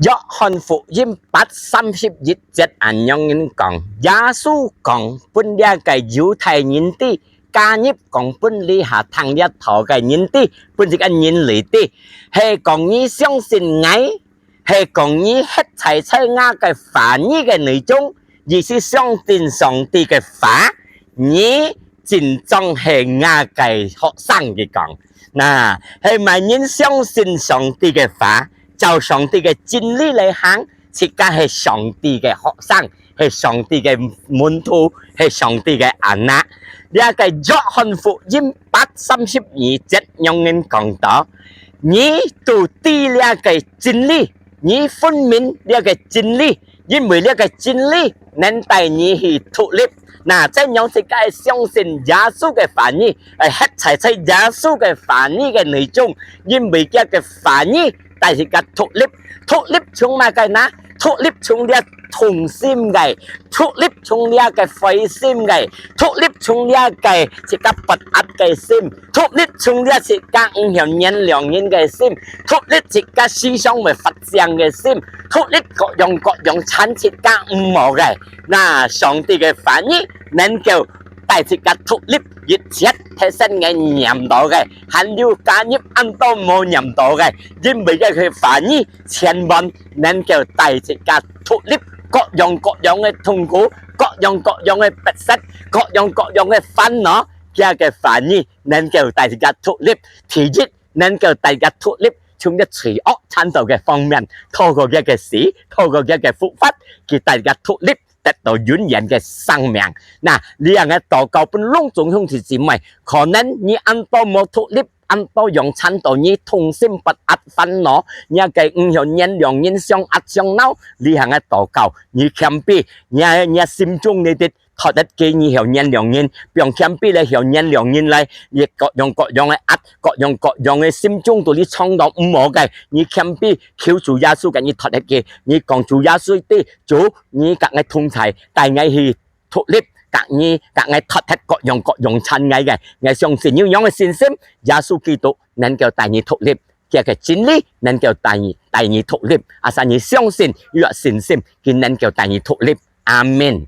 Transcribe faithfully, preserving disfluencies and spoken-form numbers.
約翰福音八三十一節恁樣講：耶穌講分這个猶太人知，加入講分這下聽這道个人知，分這个人類知，係講你相信𠊎，係講你歇在在𠊎个話語个內中，意思相信上帝个話，你真正係𠊎个學生。佢講，那係麼人相信上帝个話，照上帝个真理來行，自家係上帝个學生，係上帝个門徒，係上帝个anak。這个約翰福音八三十二節樣樣講到，你都知這个真理，你分明這个真理，因為這个真理能帶你去獨立。那恁樣自家相信耶穌个話語，愛歇在在耶穌个話語个內中，因為這个話語帶自家獨立。獨立從麼个呢？獨立從這痛心个，獨立從這个灰心个，獨立從這个自家不安个心，獨立從這自家毋曉原諒人个心，獨立自家時常會發性个心，獨立各樣各樣親自家毋好个。那上帝个話語能夠帶自家獨立，一切提升个念頭个，還有加入恁多無念頭个，因為這个話語千萬能夠帶自家獨立，各樣各樣个痛苦，各樣各樣个不適，各樣各樣个煩惱，這个話語能夠帶自家獨立。第一，能夠帶自家獨立，從這罪惡纏到个方面，透過這个死，透過這个復活，佢帶自家獨立，得到永遠个生命。那，這樣个禱告分攏總兄弟姊妹，可能你恁多無獨立，恁多樣纏到你痛心不安煩惱，你个毋曉原諒人，相壓相惱，這樣个禱告，你謙卑，你，你心中裡底 托得佢，你曉原諒人，放謙卑來曉原諒人來，你各樣各樣个壓，各樣各樣个心中肚裡藏到毋好个，你謙卑求主耶穌个，你托得佢，你講主耶穌知，主，你佮𠊎同在，帶𠊎去獨立，佮你，佮𠊎脱忒各樣各樣纏𠊎个。𠊎相信有樣个信心，耶穌基督能夠帶你獨立，佢个真理能夠帶你，帶你獨立。Asal你相信，有信心，佢能夠帶你獨立。阿們。